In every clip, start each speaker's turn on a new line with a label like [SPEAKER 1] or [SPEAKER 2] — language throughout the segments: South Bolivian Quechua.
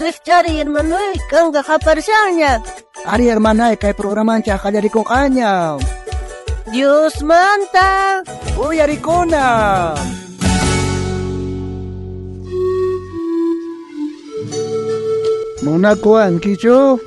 [SPEAKER 1] Rijch'ariy, hermanoy, kanka qaparishanña.
[SPEAKER 2] Ari, hermanay, kay programanchej qallarikonqaña.
[SPEAKER 1] Diosmanta
[SPEAKER 2] Uyarikuna. Munakuwankichu?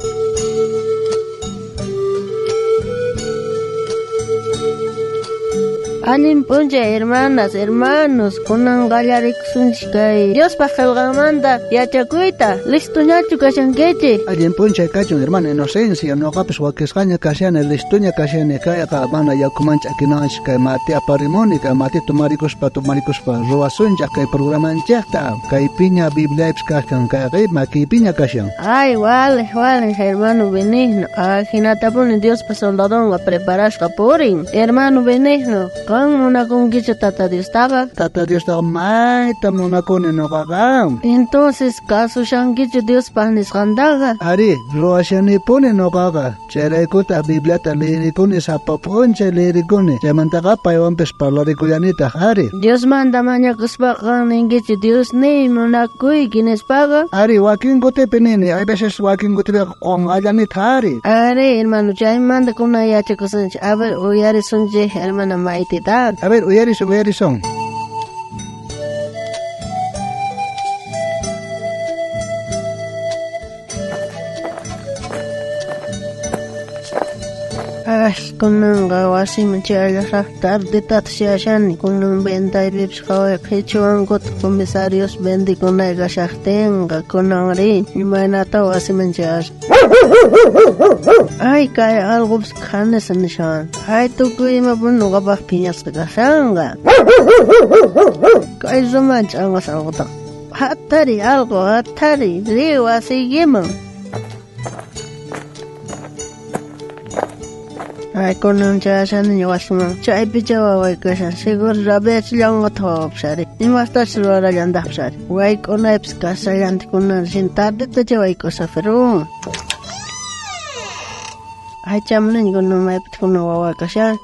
[SPEAKER 1] Allin p'unchay, hermanas, hermanos, kunan qallarikusunchik kay Diospaj qhelqanmanta yachakuyta. Listoñachu kashankichik?
[SPEAKER 2] Allin p'unchay kachun, hermana Inocencia, noqapis wakisqaña kashani, listoña kashani, kayqa mana yakuman ch'akinawanchik kay mati aparimuni, kay mati tomarikuspa ruwasunchik kay programanchikta. Kaypiña Bibliapis kashan, kayqa makiypiña kashan.
[SPEAKER 1] Ay, walej, walej, hermano Benigno, ajinatapuni Diospa soldadonqa preparasqa purin. Hermano Benigno, qan munakunkichu Tata Diostaqa?
[SPEAKER 2] Tata Diostaqa mayta munakuni noqaqa.
[SPEAKER 1] Entonces, kasushankichu Diospaj nisqantaqa?
[SPEAKER 2] Ari, ruwashanipuni noqaqa. Chayraykutaq Bibliata leerikuni, sapa p'unchay leerikuni. Chaymantaqa paywanpis parlarikullanitaj, ari.
[SPEAKER 1] Diosmanta mañakuspaqa qan ninkichu Diosniy munakuyki nispaqa?
[SPEAKER 2] Ari, wakin kutipi nini, hay veces wakin kutipiqa qonqallanitaj, ari.
[SPEAKER 1] Ari, hermano, chaymanta kunan yachakusunchik. A ver, uyarisunchik, hermana Maitita.
[SPEAKER 2] A ver, uyarisun, uyarisun.
[SPEAKER 1] Ay, kunanqa wasiman chayallasaq tardetataq chayashani. Kunan ventaypipis qhaway qhichuwankutaq comisarios vendekunay kashaqtinqa. Kunanri imaynata wasiman chayasaq. Ay, kay alqupis khanisa nishawan. Ay, tukuy imapuni noqapaq phiñasqa kashanqa. Kay ruman ch'anqas alqutaqa. Hatari, alqu, hatari, riy wasiykiman. Ay, kunan chayashaniña wasiman. Chaypicha waway kashan. Seguro rabiachillanqataq wawapis ari. Imastachus ruwarallantaqpis ari. Wayk'unaypis kasallantaq kunan shin tardetacha wayk'usaq, pero ay, chamuniña kunan maypitaq kunan wawa kashan.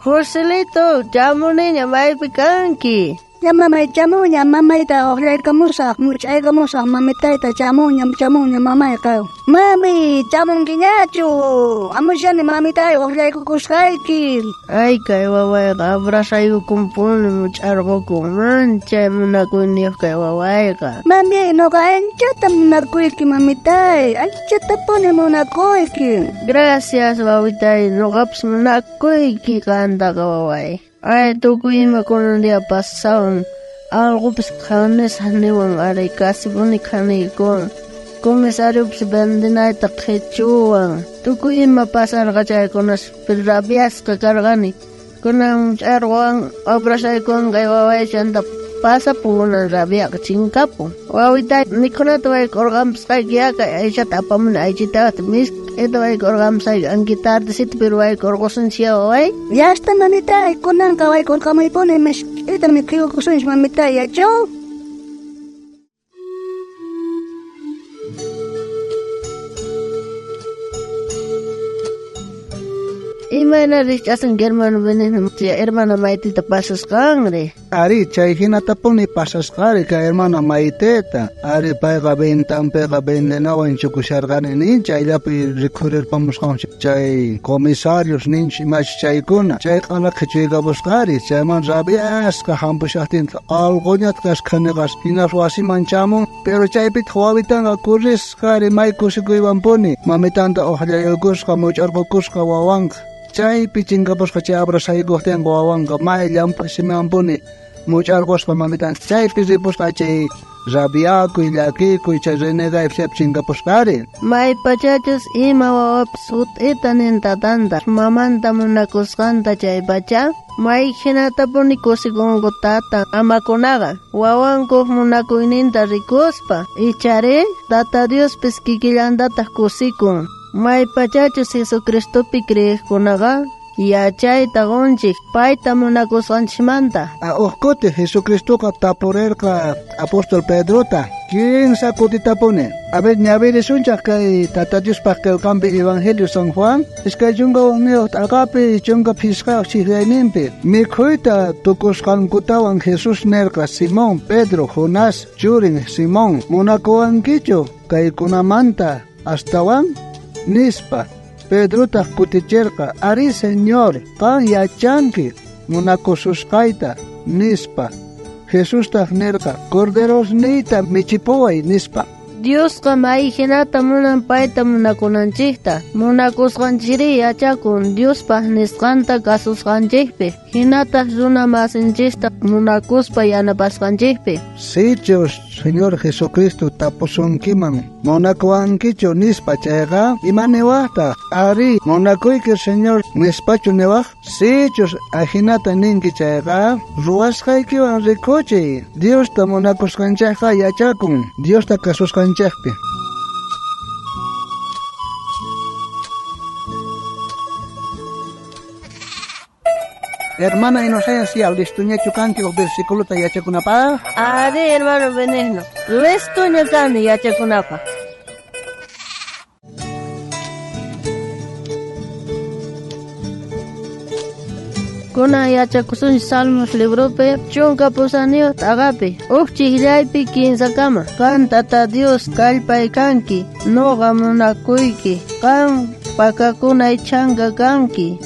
[SPEAKER 1] Joselito, chamuniña maypi kanki.
[SPEAKER 3] Ya mamay, chamuña, mamayta oqllaykamusaq, much'aykamusaq, mamitayta chamuña, chamuña, mamayqa. Mami, chamunkiñachu, amushani mamitay oqllaykukusqayki.
[SPEAKER 1] Ay, kay wawayqa abrazaykukunpuni much'arqukun, manchay munakuyniyuq kay wawayqa.
[SPEAKER 3] Mami, noqa anchata munakuyki, mamitay, anchatapuni munakuyki.
[SPEAKER 1] Gracias, wawitay, noqapis munakuyki qantaqa, waway. Ay, tukuy ima kunan día pasawan, alqupis khanisaq niwan, ari kasipuni khaniykuwan. Comisariopis vendenayta qhichuwan. Tukuy ima pasarqa chaykunas, pero rabiasqa karqani. Kunan ch'arqwan abrazaykuwan kay waway chanta pasapun kunan rabiaqa chinkapun. Wawitay mikhunata wayk'urqanpis qayki ya kay aychata apamuni aychitata misk'ita wayk'urqanpis anki tardecito pero wayk'urqusunchik ya waway.
[SPEAKER 3] Ya está mamitay, kunanqa wayk'urqamuypuni misk'ita mikhuykusunchik mamitay, yachaw.
[SPEAKER 1] Imayna rijch'asunki hermano Benigno, hermana Maitita pasasqanri?
[SPEAKER 2] Ari, chay hinatapuni pasasqari kay hermana Maiteta. Ari, payqa ventanpiqa vendenawan chukusharqani nin, chayllapi rikhurirpamusqan chay comisarios ninchik imachi chaykuna. Chay q'ala qhichuykapusqari, chayman rabiasqa hampushaqtintaq alquñataq kasqaniqas hinas wasiman chamun, pero chaypitaq wawitanqa kurrisqari may kusikuywanpuni. Mamitanta uqllayukusqa much'arqukusqa wawanqa. Chaypi chinkapusqa chay abrazaykuqtinqa wawanqa may llamp'u simiwanpuni much'arqusqa mamitan. Chaypi ripusqa chay rabiakuy, llakikuy, chay renegaypi chaypi chinkapusqari.
[SPEAKER 1] May pachachus ima wawapis sut'ita nin tatanta, mamanta munakusqanta chay pacha, may hinatapuni kusikunku tata amakunaqa, wawankuq munakuyninta rikuspa, ichari Tata Diospis kikillantataq kusikun. May pachachus Jesucristopi creeqkunaqa yachayta qunchik payta munakusqanchikmanta.
[SPEAKER 2] Uj kuti Jesucristoqa tapurirqa apóstol Pedrota, kinsa kutitapuni. A ver, ñawirisunchaq kay Tata Diospaq qillqanpi Evangelio San Juan, iskay chunka hukniyuq t'aqapi chunka phisqayuq ch'iqllayninpi. Mikhuyta tukusqankutawan Jesús nirqa, Simón, Pedro, Jonás, churin Simón, munakuwankichu? Kaykunamanta astawan? Nispa. Pedrotaq kuticherqa, arí Señor, qan yachanki munakususqayta, nispa. Jesustaq nerqa, corderosniyta michipuway, nispa.
[SPEAKER 1] Diosqa may hinata munan payta munakunanchikta. Munakusqanchikri yachakun Diospaq nisqanta kasusqanchikpi. Hinataq runa masinchikta munakuspa yanapasqanchikpi.
[SPEAKER 2] Sichus Señor Jesucristo tapusunkiman munakuwankichu nispa chayqa, ima niwaqtaq? Arí, munakuyki Señor nispachu niwaq? Sichus ajinata ninki chayqa, ruwasqaykiwan rikuchiy. Diosta munakusqanchikqa yachakun Diosta kasusqanchikpi. Hermana Inocencia, listoñachu kanki uj versículota yachakunapaq?
[SPEAKER 1] Arí, hermano Benigno, listoña kani yachakunapaq. Kunan yachakusunchik Salmos libropi 18 t'aqapi, uj chiqllaypi 15 kama. Qan Tata Dios kallpay kanki, noqa munakuyki, qan pakakunay chanka kanki,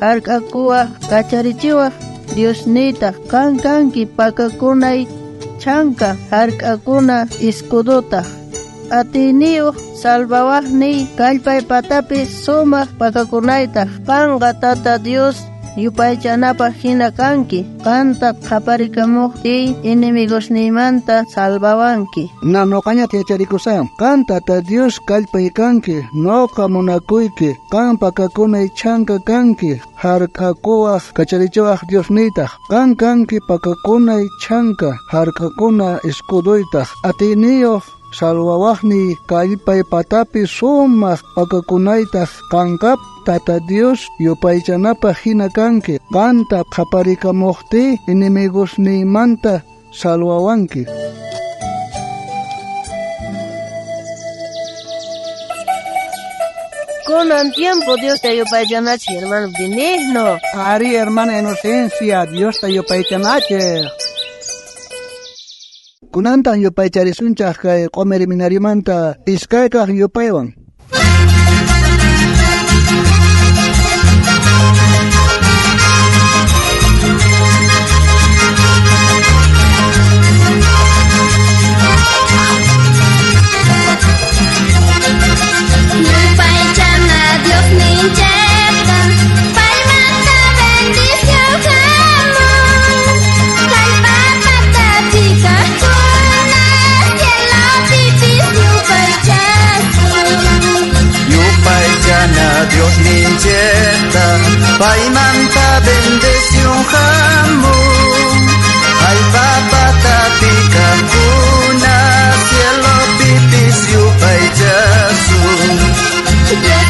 [SPEAKER 1] hark'akuwaj kacharichiwaj Diosniytaq, qan kanki pakakunay chanka, hark'akuna escudotaq. Atiyniyuq salvawajniy kallpay patapi sumaq pakakunaytaq, qanqa Tata Dios yupaychanapaq hina kanki, qanta qhaparikamuqtiy enemigosniymanta salvawanki.
[SPEAKER 2] Na noqañata yacharikusayam. Qan Tata Dios kallpay kanki, noqa munakuyki, qan pakakunay chanka kanki, hark'akuwaj kacharichiwaj Diosniytaq, qan kanki pakakunay chanka, hark'akuna escuduytaq, atiyniyuq salvawajniy kallpay patapi sumaq pakakunaytaq, qanqa Tata Dios yupaychanapaq hina kanki, qanta qhaparikamuqtiy enemigosniymanta salvawanki.
[SPEAKER 1] Kunan tiempo Diosta yupaychanachik, hermano Benigno.
[SPEAKER 2] Arí, hermana Inocencia, Diosta yupaychanachik. Kunantan yupaycharisunchaq kay q'umir minarimanta iskaykaq yupaywan.
[SPEAKER 4] Yupaychana Diosninchikta, paymanta bendición hamun. Kallpa patapi kaqkuna, cielopipis yupaychasun.
[SPEAKER 5] Yupaychana Diosninchikta, paymanta bendición hamun. Allpa patapi kaqkuna, cielopipis yupaychasun.
[SPEAKER 4] Dios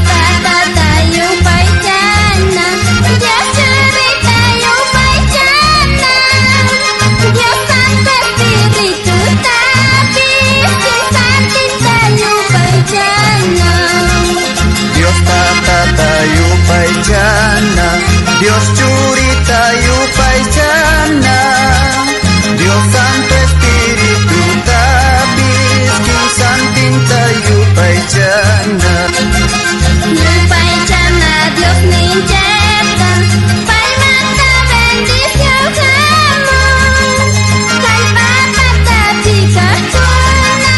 [SPEAKER 4] Tata yupaychana, Dios Churita yupaychana, Dios Santo Espiritutapis, Santinta yupaychana.
[SPEAKER 5] Dios Tata yupaychana, Dios Churita yupaychana, Dios Santo Espiritutapis, Santinta yupaychana.
[SPEAKER 4] Yupaychana Diosninchikta, paymanta bendición hamun. Kallpa patapi kaqkuna,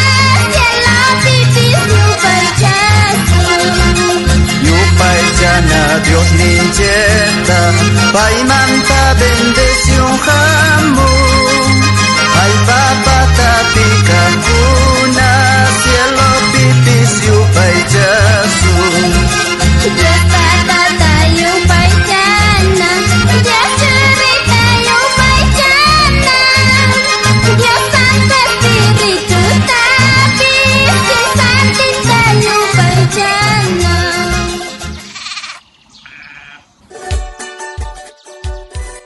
[SPEAKER 4] cielopipis yupaychasun.
[SPEAKER 5] Yupaychana Diosninchikta, paymanta bendición hamun. Allpa patapi kaqkuna, cielopipis yupaychasun.
[SPEAKER 4] Dios Tata yupaychana, Dios Churita yupaychana, Dios Santo Espiritutapis, Santinta yupaychana.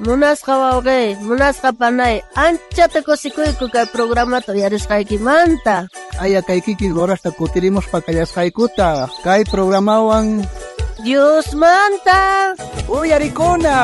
[SPEAKER 1] Munasqa wawqi, munasqa panay, anchata kusikuyku kay programata uyarisqaykimanta.
[SPEAKER 2] Aya kay kikin horasta kutirimuspa kallasqaykuta kay programawan
[SPEAKER 1] Diosmanta
[SPEAKER 2] uyarikuna.